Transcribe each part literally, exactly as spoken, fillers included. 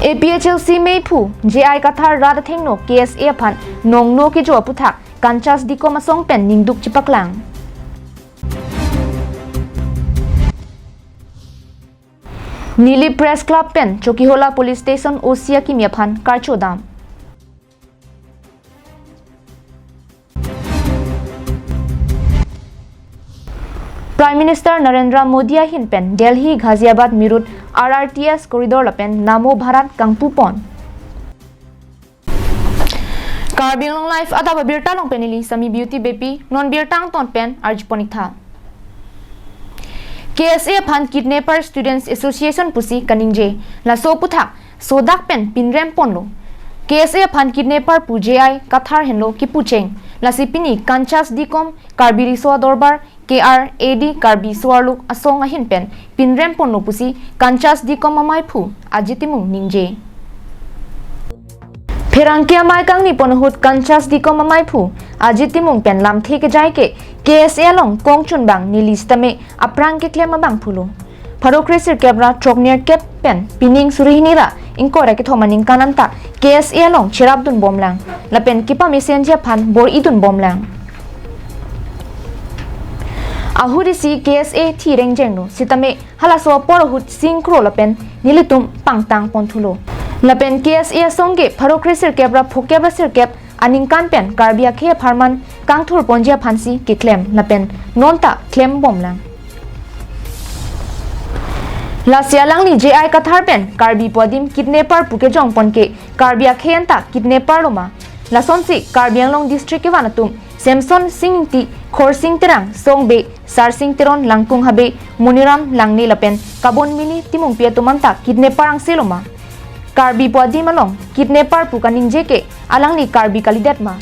A P H L C meiphu J I Kathar rat athengno K S A aphan nongno kejo aputhak Kanchas Dikom asong pen ningduk chepaklang. Nilip Press Club pen Chokihola Police Station O C akimi aphan karcho dam. Prime Minister Narendra Modi ahin pen Delhi Ghaziabad Meerut R R T S corridor lapen Namo Bharat kangpupon. Karbi Anglong Live adap abirta along pen neli Sami Beauty Beypi, non birta angton pen arjupon-iktha. K S A aphan Kidnapper Students Association pusi kaningje, laso aputhak sodak pen pinrem ponlo. K S A aphan kidnapper pu J I Kathar henlo kipucheng, lasi pini Kanchas Dikom Karbi Riso Adorbar K R A D Karbi Soarluk asong ahin pen pinrem ponlo pusi Kanchas Dikom amaiphu Ajit Timung ningje. Pherangke amei kangni pon ahut Kanchas Dikom amaiphu Ajit Timung pen lamthe kejai ke K S A along kongchunbang neli sitame aphrang keklem abangphu lo. Pharo kresirkep ra throknerkep pen pining suri hini ra ingkoi ra kethom aningkan anta K S A along cherapdun bomlang lapen kepamesenji aphan bor-idun bomlang. Ahut isi K S A thi rengjenglo sitame halaso apor ahut singkro lapen nelitum pangtang ponthulo. Lapen K S A asong ke pharo kresirkep ra phokep ra sirkep aningkan pen Karbi akhei apharman kangthur ponji aphansi keklem lapen nonta klem bomlang. Lasi alangli J I Kathar pen Karbi pu adim kidnapper pu kejong pon ke Karbi akhei anta kidnapper lo ma? Lasonsi Karbi Anglong District kevan atum Samson Sing Ingti, Khorsing Terang, Song Bey, Sarsing Teron, Langkung Habe, Moniram Langne lapen Kabon Mini Timungpi atum anta kidnapper angse lo ma? Karbi pu adim along kidnapper pu kaningje ke alangli Karbi kalidet ma?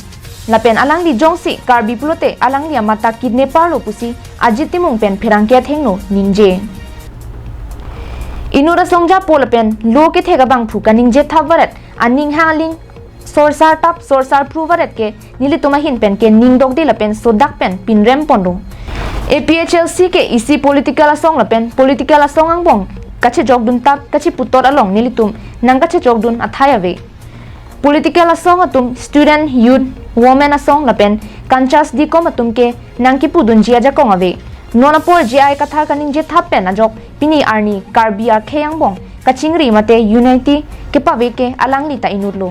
Lapen alangli jongsi Karbi pulote alangli amat ta kidnapper lo pusi Ajit Timung pen pherangke athengno ningje. Inut asong japo lapen lo kethek abangphu kaningje thap varet aning hang aling sorsar tap sorsar phru varet ke nelitum ahin pen ke ning dokde lapen sodak pen pinrem ponlo. A P H L C ke isi political asong lapen political asong angbong kachejokdun tap kachiputot along nelitum nangkachejokdun athai ave. Political asong atum, student, youth, women asong lapen Kanchas Dikom atum ke nangkipudunji ajakong ave. Non apor J I Kathar kaningje thap pen ajok pini arni Karbi akhei angbong kachingri mate unity kepave ke alangli ta inut lo.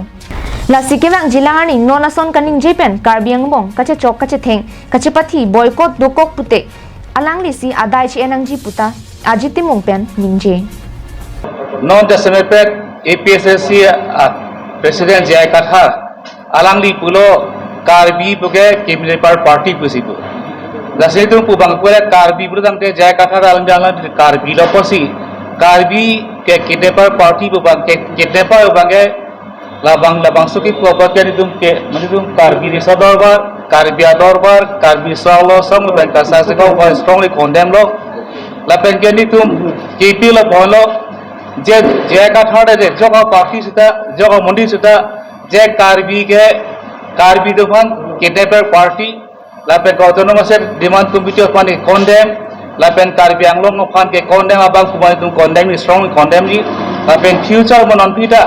Lasi kevangjilang arni non ason kaningje pen Karbi angbong kachechok kachetheng kachepathi boycott dokok pute alanglisi adai che-en nangji puta Ajit Timung pen ningje. Non jasemet A P H L C, ah, President J I Kathar alangli pulo Karbi puke kidnapper party pusi pu. Lasi itum pu abang pura Karbi pulo tangte J I Kathar alangli, alangli Karbi lo pusi. Karbi ke kidnapper party pu abang ke kidnapper abang ke labang, labangso kipu apot ke nelitum ke, nelitum Karbi Riso Adorbar, Karbi Adorbar, Karbi Soarluk asong lapen Kanchas Dikom aphan strongly condemn lo. Lapen ke nelitum K P lo pon lo, je, J I Kathar de jok aparty sita, jok amonit sita, je Karbi ke, Karbi atum aphan kidnapper party, lapen ke autonomous state demand atum bichar aphan condemn, lapen Karbi Anglong aphan ke condemn abang pu abang itum condemn, strongly condemn ji, lapen future mo non aphi ta,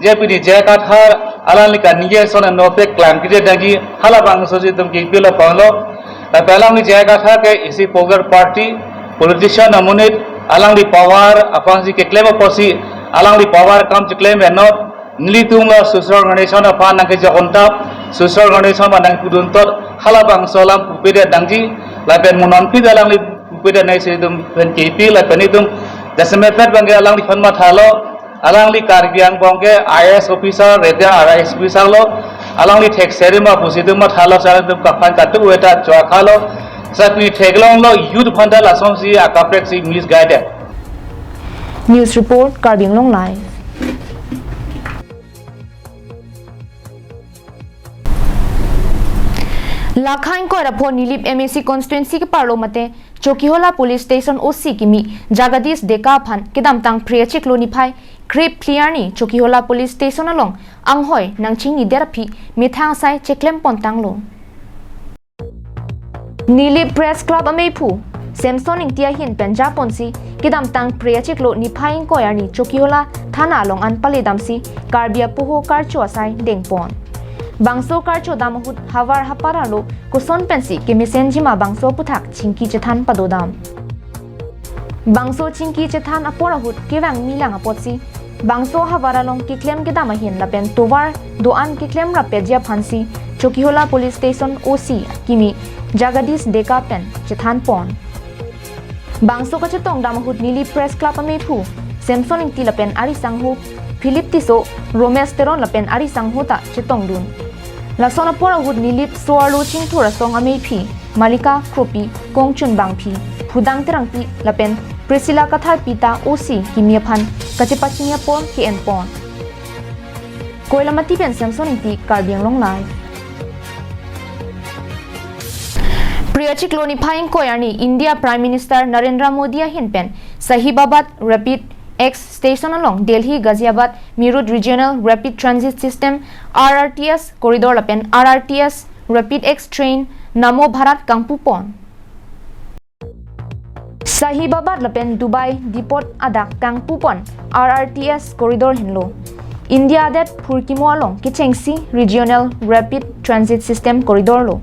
je pini J I Kathar alangli kaningje ason nope klang kije dagi, halabangso si itum K P lo pon lo, lapen alangli J I Kathar ke isi popular party, politician amonit, alangli power aphansi keklem apotsi, alangli power akam chiklem enot, nelitum la social organization aphan nangkejok-un tap, social organization aphan nangpudun tot, halabangso alam pupedet nangji, lapen mo non aphi ta alangli pupedet nangji si itum pen K P, lapen itum jasemet abang ke alangliphan mathalo, alangli Karbi angbong ke I A S officer, retired I A S officer lo, alangli thekser ma pusi itum mathalo, sar itum kaphan katu eta chua khalo, sar pini theklonglo, youth aphan ta lasonsi akaprek si misguided. News report, Karbi Anglong Live. Lakha ingkoi ra pho Nilip M A C constituency keparlo mate Chokihola Police Station O C kimi Jagadish Deka aphan kedamtang Phre achiklo niphai krep phli arni Chokihola Police Station along anghoi nangchingnidet aphi methang asai cheklem pontanglo. Nilip Press Club ameiphu Samson Ingti ahin pen japonsi kedamtang Phre achiklo niphai ingkoi arni Chokihola thana along an paledamsi Karbi apoho karcho asai dengpon. Bangso karcho dam ahut havar haparlo koson pensi kemesenjima bangso aputhak chingki chethan padodam. Bangso chingki chethan apor ahut kevang milang apotsi bangso havar along keklem kedam ahin lapen tovar do-an keklem rappetji aphansi Chokihola Police Station O C akimi Jagadish Deka pen chethanpon. Bangso kachetongdam ahut neli Press Club amephu Samson Ingti lapen ari sangho Philip Tisso, Romesh Teron lapen ari sangho ta chetongdun. Lason apor ahut neli so-arlo Chingthur asong amephi Malika Kropi, Kongchun Bangphi, Phudang Terangpi lapen Priscilla Katharpi ta O C akimi aphan kachepachini apor ke-enpon. Koilamati pen Samson Ingti, Karbi Anglong Live. Phre achiklo niphai ingkoi arni India Prime Minister Narendra Modi ahin pen Sahibabad Rapid X Station along Delhi Ghaziabad Meerut Regional Rapid Transit System, R R T S corridor lapen R R T S Rapid X train Namo Bharat kangpupon. Sahibabad lapen Dubai depot adak kangpupon R R T S corridor henlo. India adet phurkimo along kechengsi Regional Rapid Transit System corridor lo.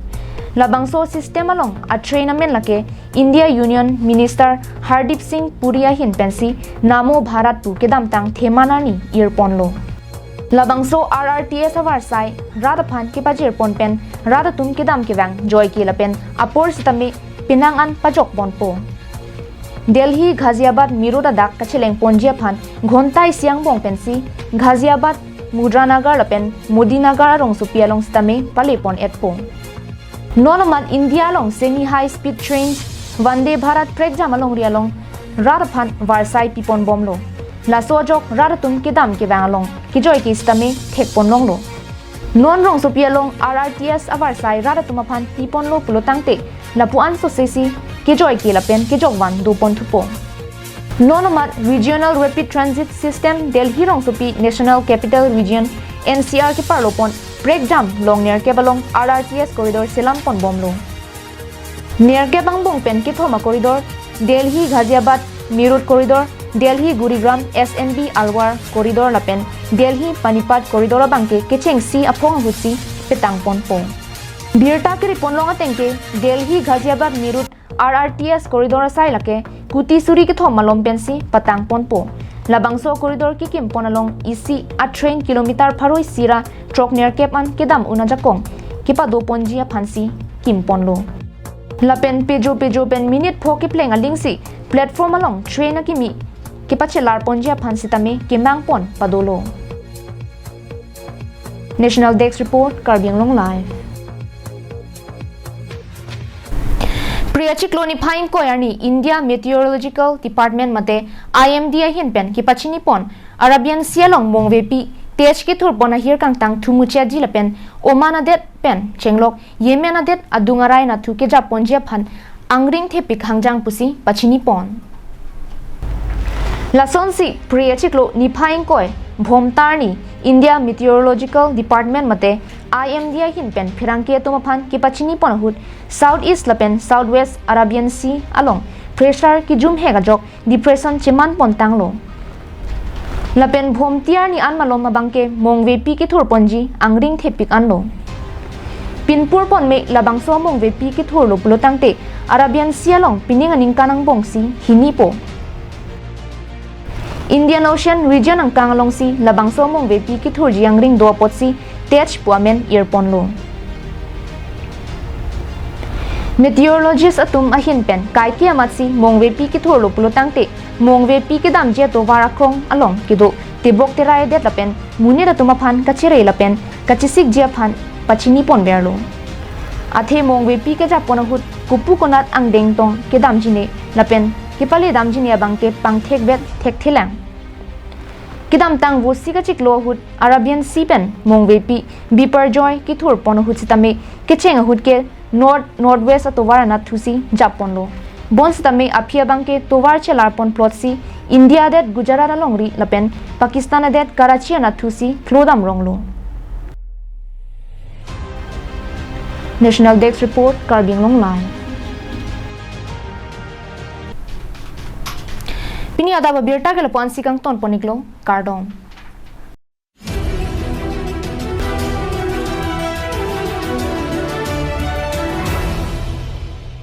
Labangso system along a train amen lake India Union Minister Hardeep Singh Puri ahin pensi Namo Bharat pu kedamtang Theman arni irponlo. Labangso R R T S avarsai rat aphan kepajirpon pen rat atum kedam kevang joike lapen apor sitame penang an pajokponpo. Delhi Ghaziabad Meerut adak kachelengponji aphan ghonta isi angbong pensi Ghaziabad, Mudra Nagar lapen Modi Nagar arongsopi along sitame palepon-etpo. Non amat India along semi high speed trains Vande Bharat prekjam alongri along rat aphan varsai piponbomlo. Laso ajok rat atum kedam kevang along kejoike sitame thekponlonglo. Non rongsopi along R R T S avarsai rat atum aphan piponlo pulo tangte lapu-an sosesi kejoike lapen kejokvan doponthupo. Non amat Regional Rapid Transit System Delhi rongsopi National Capital Region, N C R keparlopon prekjam long nerkep along R R T S corridor selamponbomlo. Nerkep angbong pen kethom a corridor, Delhi Ghaziabad Meerut corridor, Delhi Gurugram S M B Alwar corridor lapen Delhi Panipat corridor abangke kechengsi aphong ahutsi petangponpo. Birta keriponlong atengke Delhi Ghaziabad Meerut R R T S corridor asai lake kuti suri kethom malom pensi patangponpo. Labangso corridor kekimpon along isi a train kilometer pharo isi ra throk nerkep an kedam un ajakong kepadoponji aphansi kimponlo. Lapen pejo pejo pen minute pho kepleng alingsi platform along train akimi kepachelarponji aphan sitame kemangpon padolo. National Desk Report, Karbi Anglong Live. Phre achiklo niphai ingkoi arni India Meteorological Department mate I M D ahin pen kepachinipon Arabian Sea along mongvepi Tej kethurpon ahir kangtang thumuchia ji lapen Oman adet pen chenglok Yemen adet adung arai anatthu kejapponji aphan angring thepik hangjang pusi pachinipon. Lasonsi Phre achiklo niphai ingkoi Bhomta arni India Meteorological Department mate I M D ahin pen pherangke atum aphan kepachinipon ahut South East lapen South West Arabian Sea along pressure kejumhek ajok depression chemanpontanglo. Lapen Bhomta arni an malom abangke mongvepi kethurponji angring thepik anlo. Pinpurpon me labangso mongvepi kethurlo pulo tangte Arabian Sea along pining aningkan angbongsi hinipo. Indian Ocean region angkang alongsi labangso mongvepi kethurji angring do apotsi Tej pu amen irponlo. Meteorologist atum ahin pen kaike amatsi mongvepi kethurlo pulo tangte mongvepi kedamji atovar akrong along kedo tebok terai adet lapen monit atum aphan kachere lapen kachesikji aphan pachinipon verlo. Athe mongvepi kejapon ahut kopu konat angdeng tong kedamjine lapen kepaledamjine abangke pangthekvet thekthelang. Kedamtang vosi kachiklo ahut Arabian Sea pen mongvepi Biparjoy kethurpon ahut sitame kecheng ahut ke North Northwest atovar anatthusi japponlo. Bonsitame aphi abangke tovar chelarpon plotsi India adet Gujarat alongri lapen Pakistan adet Karachi anatthusi phlodamronglo. National Desk Report, Karbi Anglong Live. Pini adap abirta ke lapu-an si kangton pon-iklo, kardom.